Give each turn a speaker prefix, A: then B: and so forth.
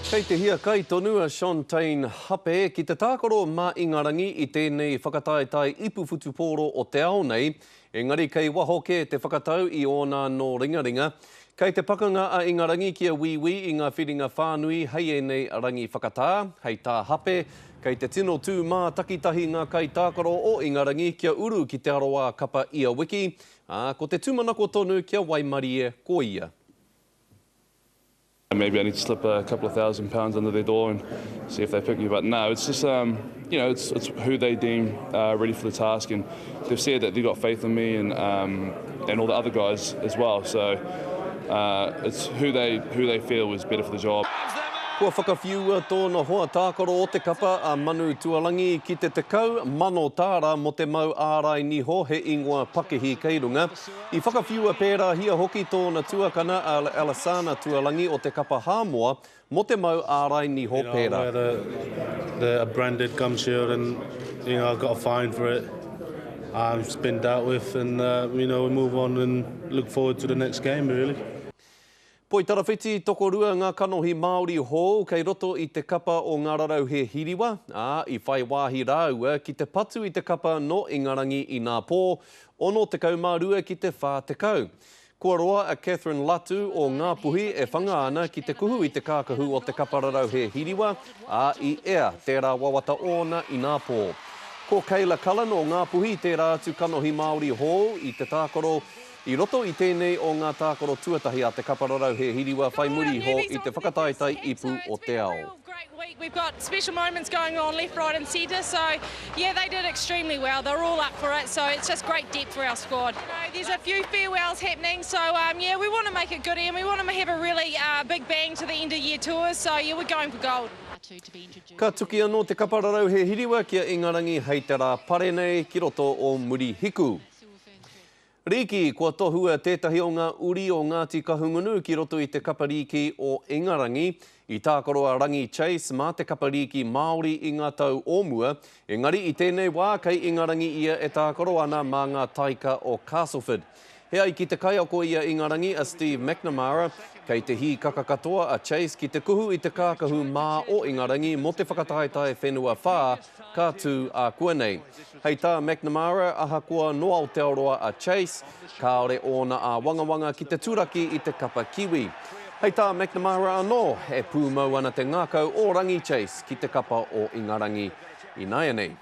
A: Kei te hiakai tonu a Shontayne Hape ki te tākaro mā Ingarangi i tēnei whakataetae ipu whutupōro o te ao nei, engari kei waho kē te whakatau i ōna anō ringaringa. Kei te pakanga a Ingarangi ki a Wīwī i ngā whiringa whānui hei ēnei rangi whakatā, hei tā Hape, kei te tino tū mātakitahi ngā kaitākaro o Ingarangi kia uru ki te aroā kapa ia wiki, ā, ko te tūmanako tonu kia waimarie ko ia.
B: Maybe I need to slip a couple of £1,000 under their door and see if they pick me. But no, it's just, um, you know, it's, it's who they deem uh, ready for the task. And they've said that they've got faith in me and, um, and all the other guys as well. So uh, it's who they, who they feel is better for the job.
A: Kua whakawhiua tōna hoa tākaro o te kapa a Manu Tualangi ki te 10,000 tāra mō te mau ārai niho he ingoa pakihi kei runga. I whakawhiua pērāhia hoki tōna tuakana a Alessana Tualangi o te kapa Hāmoa mō te mau ārai niho pērā.
C: You know, I wear the, the branded gum shield and you know, I got a fine for it. Um, it's been dealt with and uh, you know, we move on and look forward to the next game really.
A: Poitarawhiti, tokorua ngā kanohi Māori hou kei roto i te kapa o Ngā Rarauhe Hiriwa, ā, i whai wāhi rāua ki te patu i te kapa nō Ingarangi inapō, 62 ki te 40. Kua roa a Catherine Latu o Ngāpuhi e whanga ana ki te kuhu i te kākahu o te kapa Rarauhe Hiriwa, ā, i ea tērā wawata ōna inapō. Ko Kayla Cullen o Ngāpuhi tērā atu kanohi Māori hou i te tākaro I roto i tēnei o ngā tākaro tuatahi a te kapa rarauhe hiriwa whai muri iho i te whakataetae ipu o te ao.
D: We've got special moments going on left, right and centre so yeah they did extremely well they're all up for it so it's just great depth for our squad. You know, there's a few farewells happening so um, yeah we want to make it good and we want to have a really uh, big bang to the end of year tour so yeah we're going for gold.
A: Ka tuki anō te kapa rarauhe hiriwa ki a Ingarangi hei te rā pare nei ki roto o Murihiku. Rīki, Kua tohua tētahi o ngā uri o Ngāti Kahungunu ki roto i te kapa rīki o Ingarangi. I tākaro a Rangi Chase mā te kapa rīki Māori i ngā tau o mua, engari i tēnei wā kei Ingarangi ia e tākaro ana mā ngā taika o Castleford. He ai ki te kaiako i a Ingarangi a Steve McNamara, kei te hīkaka katoa a Chase ki te kuhu i te kākahu mā o Ingarangi mō te whakataetae whenua whā ka tū ākuanei. Hei tā McNamara, ahakoa nō Aotearoa a Chase, kāore ōna āwangawanga ki te turaki i te kapa Kiwi. Hei tā McNamara anō, e pūmau ana te ngākau o Rangi Chase ki te kapa o Ingarangi ināianei.